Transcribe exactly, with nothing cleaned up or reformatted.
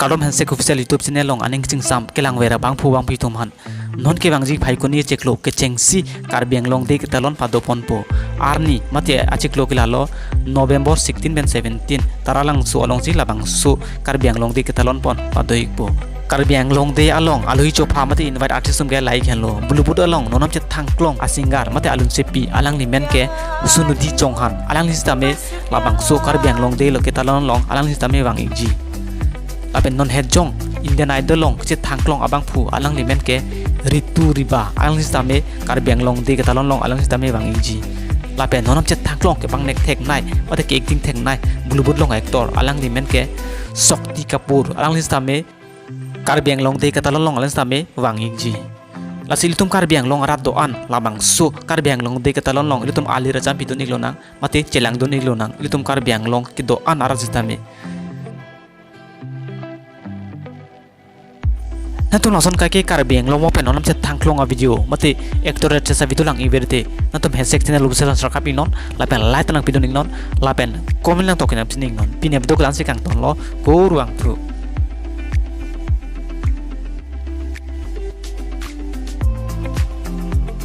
Kardom Handshake Official YouTube channel along aning chingsam kelangver abangphu bangphi atum aphan. Non kevangji Phaikuni chiklo kechengsi Karbi Anglong Day ketalon padoponpo. Arni mate achiklo ke lalo November sixteen pen seventeen, Taralangso alongsi labangso Karbi Anglong Day ketalon pon pado-ikpo. Karbi Anglong Day along alohi chopha mate invite artist atum ke lahai henlo. Bollywood along non namchet thangklong asinger mate alunsepi, alangli men ke Sunidhi Chauhan. Alangli sitame labangso Karbi Anglong Day lo ketalon along alangli sitame vang-ikji. Lapen non het jong Indian Idol along chet thangklong abangphu, alangli men ke Ritu Riba. Alangli sitame Karbi Anglong Day ketalon along alangli sitame vang-ikji. Lapen non namchet thangklong kepangnek theknei mate ke-acting theknei, Bollywood along actor, alangli men ke Shakti Kapoor. Alangli sitame Karbi Anglong Day ketalon along alangli sitame vang-ikji. Lasi ilitum Karbi Anglong arat do-an labangso Karbi Anglong Day ketalon along ilitum alir ajam pidun-ik lonang mate chelangdun-ik lonang, ilitum Karbi Anglong kedo-an arat sitame. Nangtum lason kaike Karbi Anglong mo pen non namchet thangklong a-video mate actor actress a-video lang-ik ver te, nangtum Handshake channel lo bonsai lang subscribe-iknon lapen like ta nangpidun-iknon lapen comment lang tok nangpidun-iknon. Pini a-video ke la-ansi kangtonlo, kurvangthu.